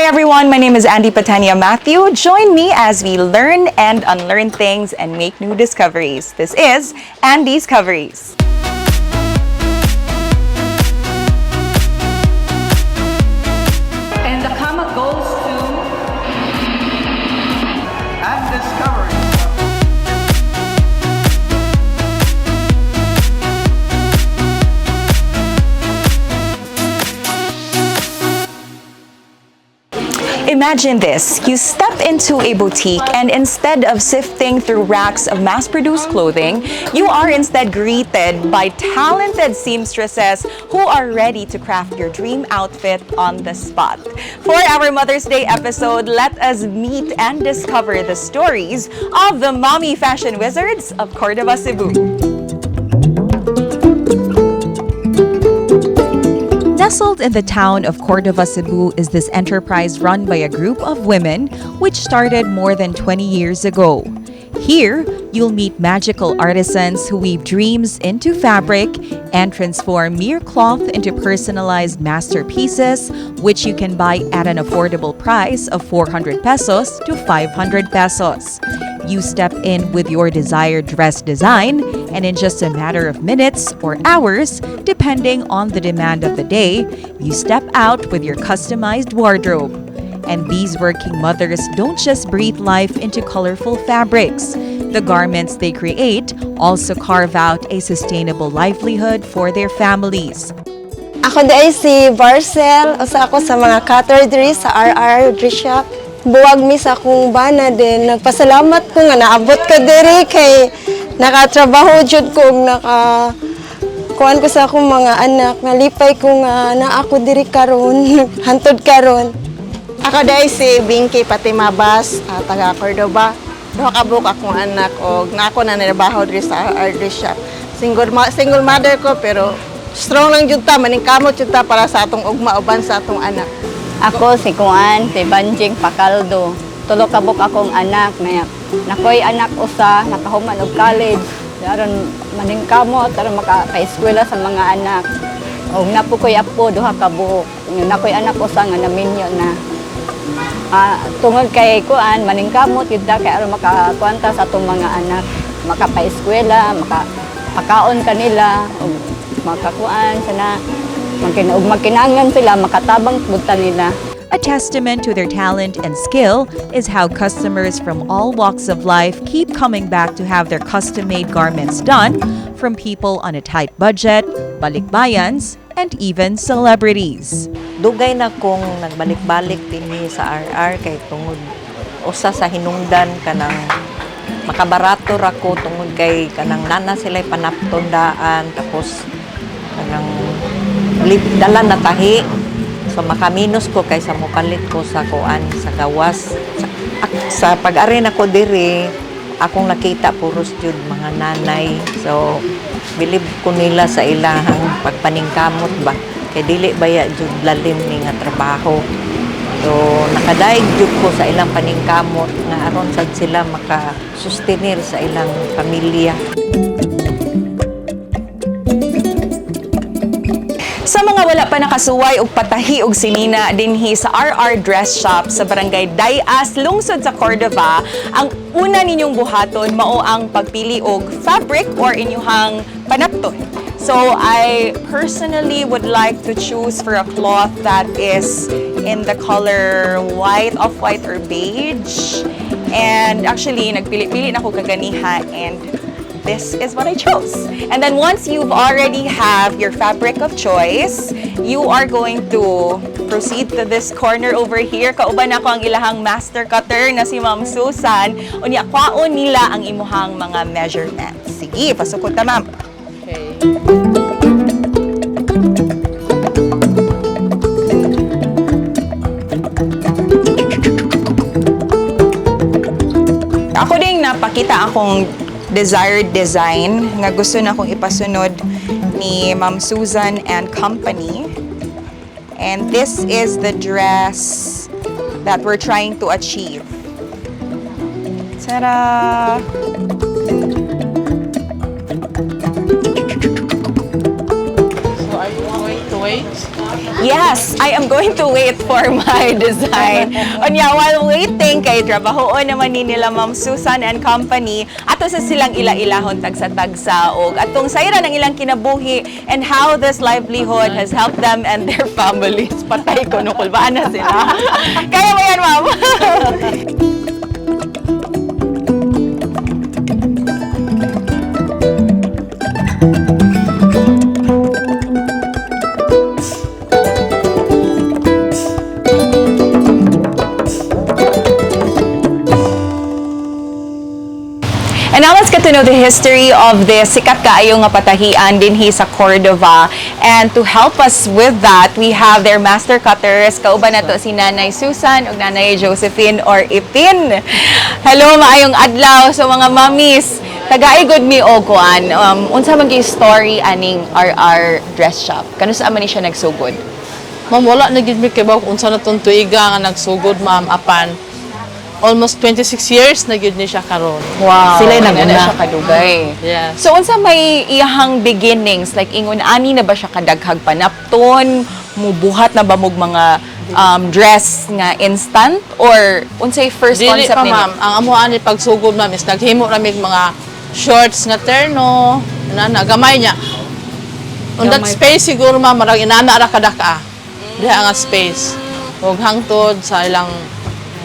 Everyone, my name is Andy Patania Matthew. Join me as we learn and unlearn things and make new discoveries. This is Andy's Coveries. And the comma goes to And discovery. Imagine this. You step into a boutique, and instead of sifting through racks of mass produced clothing, you are instead greeted by talented seamstresses who are ready to craft your dream outfit on the spot. For our Mother's Day episode, let us meet and discover the stories of the mommy fashion wizards of Cordova, Cebu. Nestled in the town of Cordova, Cebu is this enterprise run by a group of women which started more than 20 years ago. Here, you'll meet magical artisans who weave dreams into fabric and transform mere cloth into personalized masterpieces, which you can buy at an affordable price of 400 pesos to 500 pesos. You step in with your desired dress design, and in just a matter of minutes or hours, depending on the demand of the day, you step out with your customized wardrobe. And these working mothers don't just breathe life into colorful fabrics. The garments they create also carve out a sustainable livelihood for their families. Ako diay si Barcel, usa ako sa mga cutter diri sa RR Dress Shop. Buwag mi sa akong bana din. Nagpasalamat ko nga naabot ko diri kay nakatrabaho jud ko ug naka kuan ko sa akong mga anak. Nalipay ko nga naa ako diri karon, hantod karon. Ako diay si Binky Patimabas, taga Cordoba. Duha ka buok akong anak og nako na nirabaho diri sa RR Dress Shop. Single mother ko pero strong lang jud ta, maningkamot jud ta para sa atong ugma uban sa atong anak. Ako si Kuan, si Banjing Pakaldo. Tulo ka buok akong anak na nakoy anak usa nakahuman og college. Aron maningkamot aron maka-eskwela sa mga anak. Og napo ko'y apo duha ka buok. Nakoy anak usa nga naminyo na. Tungod kay kuan maningkamot gyud ta kay aron makakuanta sa atong mga anak, makapaeskwela, makapakaon kanila ug makakuan sana ug magkinangan sila makatabang pud ta nila. A testament to their talent and skill is how customers from all walks of life keep coming back to have their custom made garments done from people on a tight budget, balikbayans, and even celebrities. Dugay na kong nagbalik-balik dinhi sa RR kay tungod usa sa hinungdan kanang makabarato ra ko tungod kay kanang nana sila'y panapton daan, tapos kanang dala na tahi, so makaminos ko kaysa mopalit ko sa kuan sa gawas. Sa pag-ari nako diri, akong nakita puros jud mga nanay, so bilib ko nila sa ilahang pagpaningkamot ba kay dili baya jud lalim ni nga trabaho. So nakadaig jud ko sa ilang paningkamot nga aron sad sila maka-sustenir sa ilang pamilya. Sa mga wala pa nakasuway og patahi og sinina dinhi sa RR Dress Shop sa Barangay Dayas, lungsod sa Cordova, ang una ninyong buhaton mao ang pagpili og fabric or inyuhang panapton. So I personally would like to choose for a cloth that is in the color white, off-white, or beige. And actually, nagpili-pili na ko kaganiha and this is what I chose. And then once you've already have your fabric of choice, you are going to proceed to this corner over here. Kauban nako ang ilahang master cutter na si Ma'am Susan. Unya, kwaon nila ang imuhang mga measurements. Sige, pasukot ta, ma'am. Okay. Ako ding napakita akong desired design nga gusto na akong ipasunod ni Ma'am Susan and company. And this is the dress that we're trying to achieve. Ta-da! So are you going to wait? Yes, I am going to wait for my design. Unya, while waiting kay trabahoon naman ni nila Ma'am Susan and company, ato sa silang ila-ilahon tagsa-tagsa og atong sayran ang ilang kinabuhi and how this livelihood has helped them and their families. Patay ko no, kulbaan na sila. Kaya mo yan, ma'am. And now let's get to know the history of this sikat kaayo nga patahian dinhi sa Cordova. And to help us with that, we have their master cutters. Kauban nato si Nanay Susan ug Nanay Josephine or Ipin. Hello, maayong adlaw sa mga mommies. Tagai gud mi og kuan. Unsa man gyud story aning RR Dress Shop? Kanus-a man ni siya nagsugod? Ma'am, wala na gid mi kibaw kung unsa na tong tuiga nga nagsugod, ma'am, apan almost 26 years na gid ni siya karon. Wow. Sila'y Ano na nag-una. siya kadugay. Yes. So unsa may iyahang beginnings, like ingon ani na ba siya kadaghag panapton, mubuhat na ba mog mga dress nga instant, or unsay first Dili concept pa, ninyo? ma'am. Ang amo ani pagsugod, ma'am, is naghimo ra mig mga shorts nga terno, na na gamay niya. On that space siguro, ma'am, marag inana ra kadaka. Diha nga space. Ug hangtod sa ilang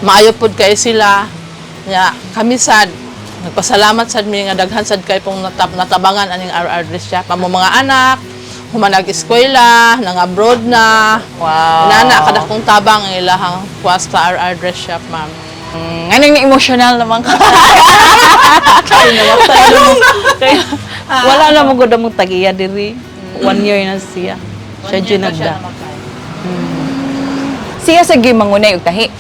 maayo pod kay sila. Nya kami sad nagpasalamat sad mi nga daghan sad kay pong natabangan aning RR Dress Shop. Amo mga anak, human nag-eskwela, nang abroad na. Wow. Inana kadakong tabang ang ilahang kuwas sa RR Dress Shop, ma'am. Anong na-emotional naman ka? Wala na mo gud among tag-iya diri. One year na siya. Siya jud nagda. Siya sa gyud mangunay og tahi.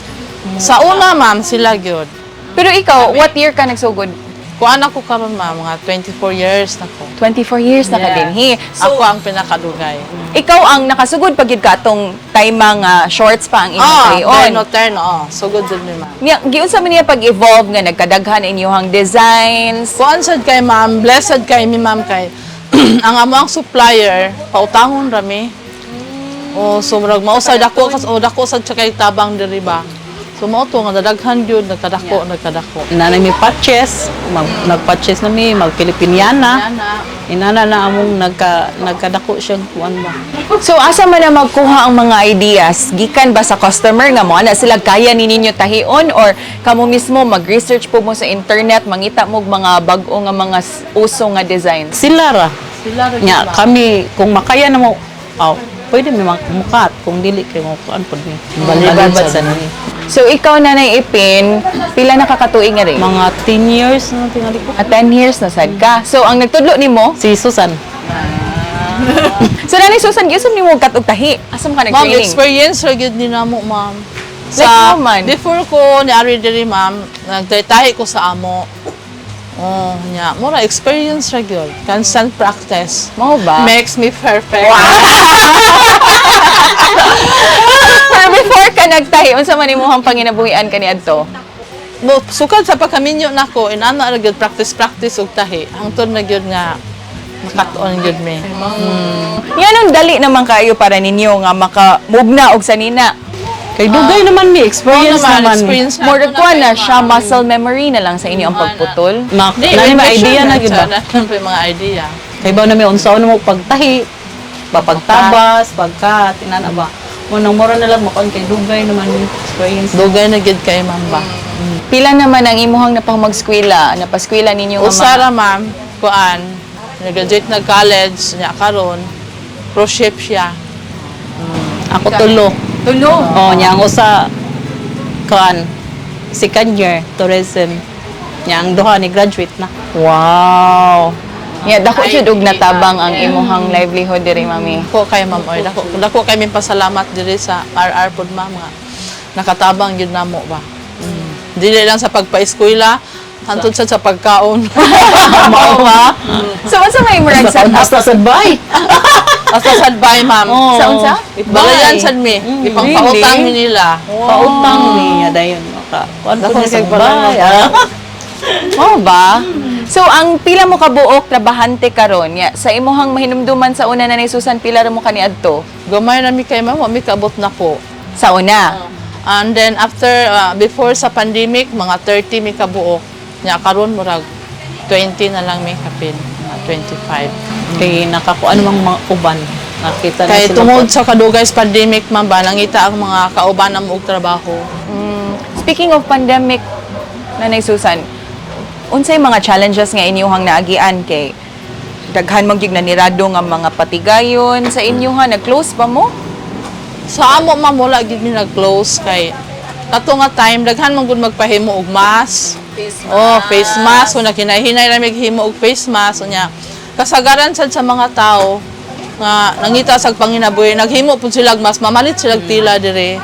Sa una, ma'am, sila gyud. Pero ikaw, what year ka nagsugod? Kuan ako karon, ma'am, mga 24 years na ko. 24 years na ka Yes. dinhi. So, Ako ang pinakadugay. ikaw ang nakasugod pag gyud ka atong time nga shorts pa ang imong Ah, playon. terno, terno, oh. Sugod jud mi, ma'am. Niya, giunsa man niya pag-evolve nga nagkadaghan inyong designs? Kuan sad kay ma'am, blessed kay mi, ma'am, kay ang amo ang supplier, pautangon rami. Oh, so murag mao sad dako kas oh, dako sad siya kay tabang diri ba. So mao to nga dadaghan gyud nagkadako, nagkadako. Inana mi patches, nagpatches na mi, mag-Filipiniana. Inana na among nagkadako siya kuan ba. So asa man na magkuha ang mga ideas? Gikan ba sa customer nga mo ana sila kaya ni ninyo tahion, or kamo mismo mag-research po mo sa internet, mangita mo og mga bag-o nga mga uso nga designs? Sila ra. Sila ra gyud, Nya ma'am. kami kung makaya na mo, aw, pwede mi mukat kung dili kay mo kuan pud mi. Balibad sa sa mi. So ikaw, Nanay Ipin, pila na kakatuig nga rin? Mga 10 years na tingali ko. Ah, 10 years na sad ka. So ang nagtudlo nimo, Si Susan. So Nanay Susan, giunsa nimo kat og tahi? Asa man ka Ma'am, nag-training? experience ra gyud ni namo, ma'am. Like how man? Before ko ni ari diri, ma'am, nagtaytahi ko sa amo. Oh, nya, mura experience ra gyud. Constant practice. Mao ba? Makes me perfect. Pero before ka nagtahi, unsa man imong panginabuhian kaniadto? Mo sukad sa pagkaminyo nako, inana ra gyud practice practice og tahi. Hangtod na gyud nga nakatuon gyud mi. Nganong dali naman kayo para ninyo nga makamugna og sanina? Kay dugay naman mi, experience Oo naman, mi. experience na. More Ako kuan na kayo, siya, ma'am. muscle memory na lang sa inyo ang pagputol. Na, Di, na may may idea na gyud ba? Na may mga idea. Kay ba na may unsaon mo pagtahi, ba pagtabas, pagkat, inana ba. Mo nang mura na lang makuan kay dugay naman mi, experience. Dugay na gyud kay ma'am ba. Pila naman ang imuhang napahumag-skwela, napaskwela ninyo nga mga Usara, ma'am, kuan, nag-graduate na college, nya karon, pro chef siya. Ako tulo. Tulo. Oh, nya ang usa kuan second year tourism. Nya ang duha ni graduate na. Wow. Yeah, dako jud og natabang ang imuhang livelihood diri, mami. Dako kay ma'am oy, dako dako kay mi pasalamat diri sa RR pod, ma'am, nga nakatabang gyud namo ba. Dili lang sa pagpa-eskwela, hantod sad sa pagkaon. Mao ba? So unsa may murag set up? Basta sad bay. Basta sad bay, ma'am. Oh. Sa unsa? Balayan sad mi, ipangpautang mi nila. Pautang niya dayon maka. Kuan Dako po kay sa balay, bay. Ah. Mao ba? So ang pila mo kabuok trabahante karon ya sa imuhang mahinumduman sa una, Nanay Susan, pila ra mo kaniadto? Gamay na mi kay, ma'am, wa mi kaabot na po. Sa una? And then after, before sa pandemic, mga 30 mi kabuok. Nya karon murag 20 na lang mi kapin, mga 25. Kay nakakuan mang mga uban. Nakita na Kay sila. tungod sa kadugay sa pandemic, ma'am ba, nangita ang mga kauban na mo og trabaho. Speaking of pandemic, Nanay Susan, unsay mga challenges nga inyuhang naagian kay daghan man gyud nanirado nga mga patigayon sa inyuha, nag-close pa mo? Sa amo, ma'am, wala gid mi nag-close kay kato nga time daghan man gud magpahimo og mask. Face. Oh, face mask. So nakinahinay ra mig himo og face mask unya. Kasagaran sad sa mga tao nga nangita sa panginabuhi, naghimo pud sila og mask, mamalit sila og tila dire.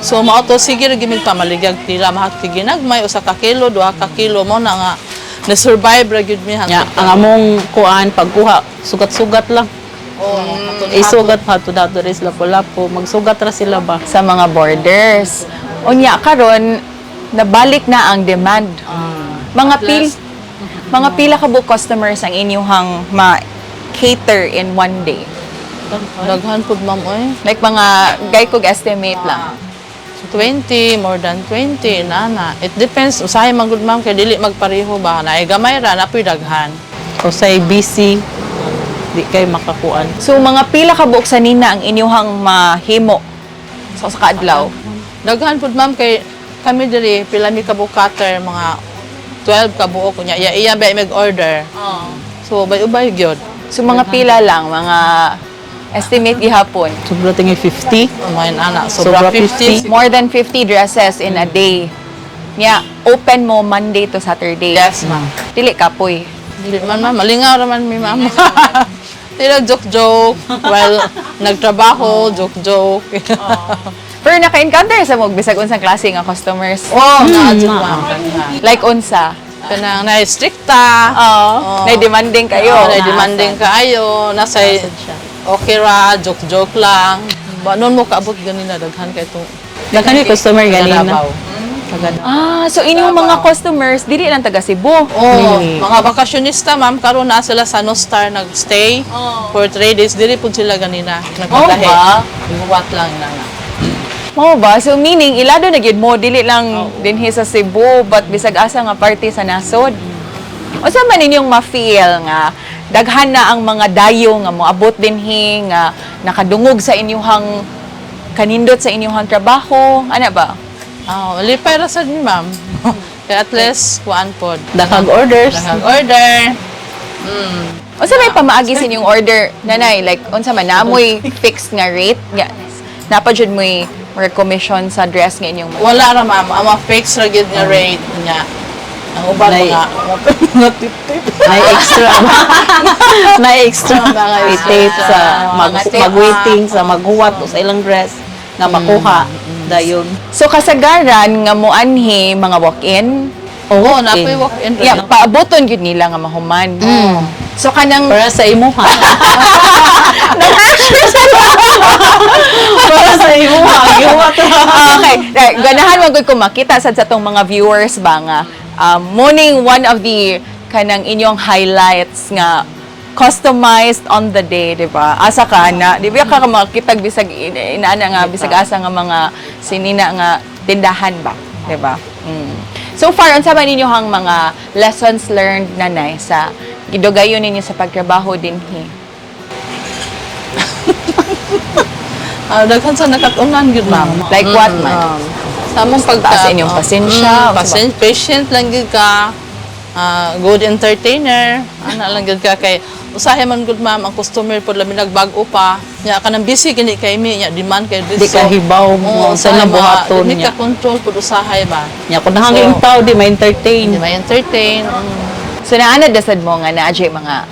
So mao to, sige ra gid mig pamaligyag tila mahati ginagmay, 1 ka kilo, 2 ka kilo mo na nga na-survive ra gyud mi Nya, hangtod. ang among kuan pagkuha, sugat-sugat lang. Oh, hangtod. Isugat pa to dato rin sila lapo, magsugat ra sila ba. Sa mga borders. Unya karon nabalik na ang demand. Mga pila ka buok customers ang inyuhang ma-cater in one day? Daghan pud, ma'am, oy. Like mga gay kog estimate lang. 20, more than 20, nana. It depends. Usahay man gud, ma'am, kay dili magpareho ba. Naay gamay ra, napoy daghan. O say busy, di kay makakuan. So mga pila ka buok sa nina ang inyuhang mahimo sa kaadlaw? Daghan pud, ma'am, kay kami diri pila mi ka cutter, mga 12 ka buok kunya. Iya iya ba mag-order. So ubay-ubay gyud. So mga pila lang, mga estimate gihapon? Sobra tingi 50. Umayin ana, sobra, Sobra 50. 50. More than 50 dresses in a day. Nya, open mo Monday to Saturday? Yes, ma'am. Dili kapoy? Dili man, ma'am, malingaw ra man mi, ma'am. Tila joke-joke while nagtrabaho, joke-joke. Pero naka-encounter sa mo bisag unsang klase nga customers? Oh, naa jud, ma'am. Daghan. Like unsa? Kanang na-stricta. Oo. Na demanding kayo. Oh, na demanding kaayo, nasa okay ra, joke-joke lang. Ba noon mo kaabot ganina daghan kay itong Daghan ni customer ganina. Davao. Ah, so inyong mga customers dili lang taga Cebu? Oh, mga bakasyonista, ma'am, karon na sila sa Nostar nagstay for 3 days. Dili pud sila ganina nagpadahi. Oh, ba? Ihuwat lang na nga. Mao ba? So meaning ilado na gyud mo dili lang dinhi sa Cebu but bisag asa nga parte sa nasod. Unsa man inyong ma-feel nga daghan na ang mga dayo nga moabot dinhi nga nakadungog sa inyuhang kanindot sa inyuhang trabaho, ana ba? Ah, lipay ra sad mi, ma'am. Kaya at least kuan pod. Daghag orders. Daghang order. Unsa may pamaagi sa inyong order, Nanay? Like unsa man naamoy fixed nga rate nga napa jud mo'y mga commission sa dress nga inyong Wala ra, ma'am, ang mga fixed ra gyud nga rate niya. Ang uban mga tip-tip. May extra. May extra. Mga extra. Tape sa mag, Mga tape. magwaiting sa maghuwat o sa ilang dress nga makuha dayon. So kasagaran nga moanhi mga walk-in? Oo, napoy walk-in. Yeah, paaboton gyud nila nga mahuman. So kanang Para sa imuha. Para sa imuha. Gihuwat ra. Ah, okay. Right. Ganahan man gud ko makita sad sa tong mga viewers ba nga morning one of the kanang inyong highlights nga customized on the day, di ba? Asa ka na, di ba ka makitag bisag inaana nga bisag asa nga mga sinina nga tindahan ba, di ba? So far, unsa man ninyo ang mga lessons learned, Nanay, sa gidugayon ninyo sa pagtrabaho dinhi? Ah, daghan sa nakatunan gyud, ma'am. Like what man? Sa among pagka Taas inyong pasensya, Patient lang gyud ka. Ah, good entertainer. Ana lang gyud ka kay usahay man gud, ma'am, ang customer pod labi nagbag-o pa. Nya kanang busy kini kay mi nya demand kay Di ka hibaw mo sa ilang buhaton Di niya. ka control pud usahay ba. Nya kun nahanging So, tao di ma-entertain. Di ma-entertain. So naanad na sad mo nga naa jay mga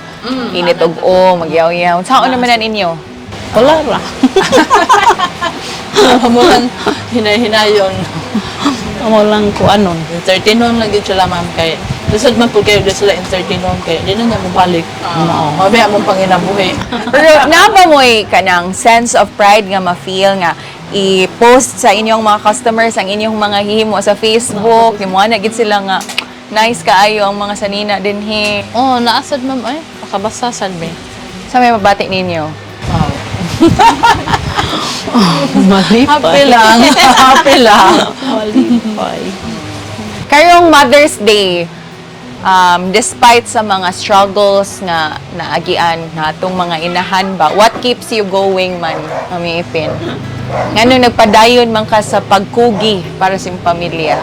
init og o magyaw-yaw. Saan naman na ninyo? Wala ra. Amo lang hinay-hinayon. Amo lang ko anon. Entertainon lang gyud sila, ma'am, kay lisod man pud kayo di sila entertainon kay di na niya mobalik. Uh, Mabi among panginabuhi. Pero naa ba mo'y kanang sense of pride nga ma-feel nga i-post sa inyong mga customers ang inyong mga hihimo sa Facebook, ni mo na gid sila nga Nice kaayo ang mga sanina dinhi. Oh, naasad ma'am ay. Pakabasa sad mi. Sa may mabati ninyo. Malipay. Happy lang. Happy lang. Malipay. Karong Mother's Day, despite sa mga struggles nga naagian natong mga inahan ba, what keeps you going man, Mami Ipin? Ngano nagpadayon man ka sa pagkugi para sa imong pamilya?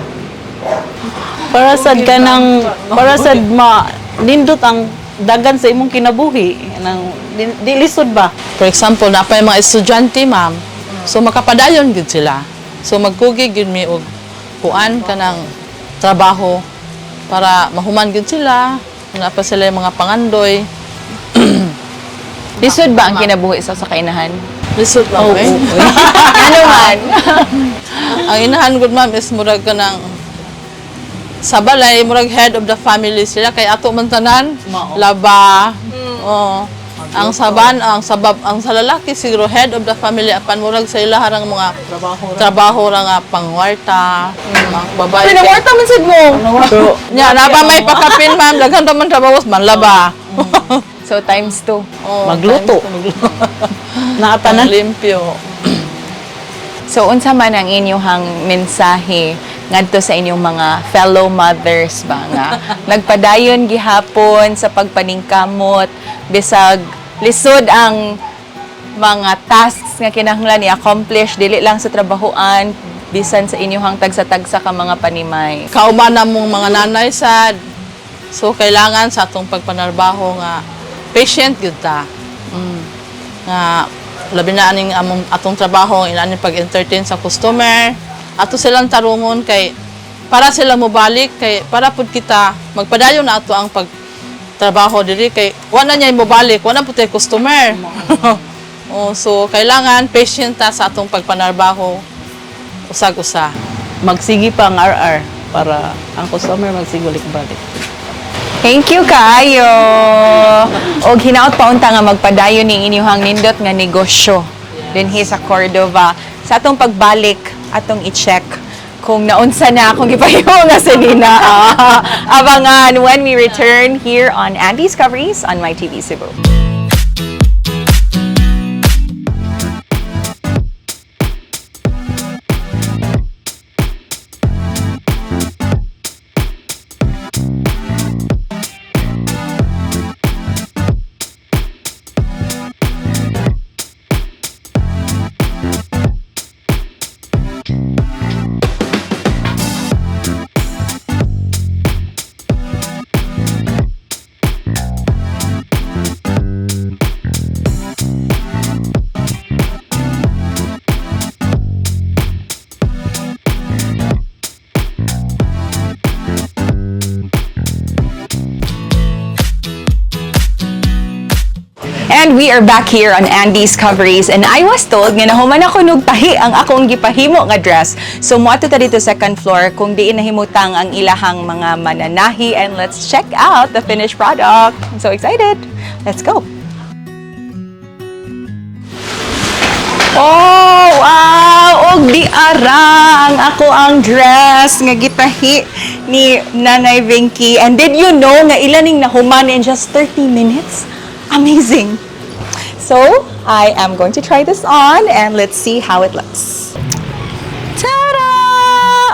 Para sad ka ng, para sad ma, nindot ang dagan sa imong kinabuhi. Nang, di, di lisod ba? For example, na pa yung mga estudyante, ma'am. So makapadayon gid sila. So magkugi gid mi og kuan kanang trabaho para mahuman gid sila. Na pa sila yung mga pangandoy. Lisod ba ang kinabuhi sa kainahan? Lisod ma'am. Eh. Ano man? Ang inahan gud ma'am is murag kanang sa balay murag head of the family sila kay ato man tanan Mao. laba. Oh. Ang saban, ang sabab, ang sa lalaki siguro head of the family apan murag sa ila harang mga Trabaho ra. trabaho ra nga pangwarta, ang babae. Pinawarta man sad mo. Pero, Nya, na ba may pakapin ma'am, daghan ra man trabaho manlaba. So times two. Oh, magluto. Naatanan. Limpyo. So unsa man ang inyong mensahe ngadto sa inyong mga fellow mothers ba nga nagpadayon gihapon sa pagpaningkamot bisag lisod ang mga tasks nga kinahanglan i-accomplish dili lang sa trabahoan bisan sa inyong tagsa-tagsa ka mga panimay. Kauban na mong mga nanay sad. So kailangan sa atong pagpanarbaho nga patient gyud ta. Nga labi na aning among atong trabaho inaning pag-entertain sa customer. Ato silang tarungon kay para sila mobalik kay para pud kita magpadayon na ato ang pagtrabaho diri kay wa na niya mobalik, wa na pud tay customer. Oh, so kailangan patient ta sa atong pagpanarbaho usag-usa. Magsigi pa ang RR para ang customer magsigulik-balik. Thank you kaayo. Og hinaot pa unta nga magpadayon ning inyuhang nindot nga negosyo dinhi sa Cordova. Sa atong pagbalik, atong i-check kung naunsa na akong gipahimo nga sinina. Abangan when we return here on Andy's Coveries on My TV Cebu. And we are back here on Andy's Coveries and I was told nga nahuman ako nugtahi ang akong gipahimo nga dress. So moadto ta dito second floor kung diin nahimutang ang ilahang mga mananahi and let's check out the finished product. I'm so excited. Let's go. Oh, wow! Og di ara ang ako ang dress nga gitahi ni Nanay Vinky. And did you know nga ila ning nahuman in just 30 minutes? Amazing. So, I am going to try this on and let's see how it looks. Tada!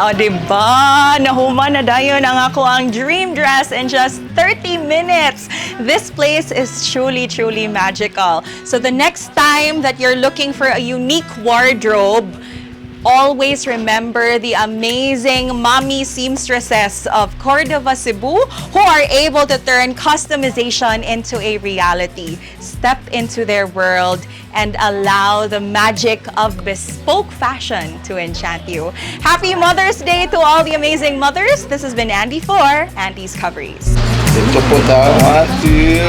O, diba? Nahuman na dayon ang ako ang dream dress in just 30 minutes. This place is truly, truly magical. So the next time that you're looking for a unique wardrobe, always remember the amazing mommy seamstresses of Cordova, Cebu, who are able to turn customization into a reality. Step into their world and allow the magic of bespoke fashion to enchant you. Happy Mother's Day to all the amazing mothers. This has been Andy for Andy's Coveries. Ito po tayo, ate.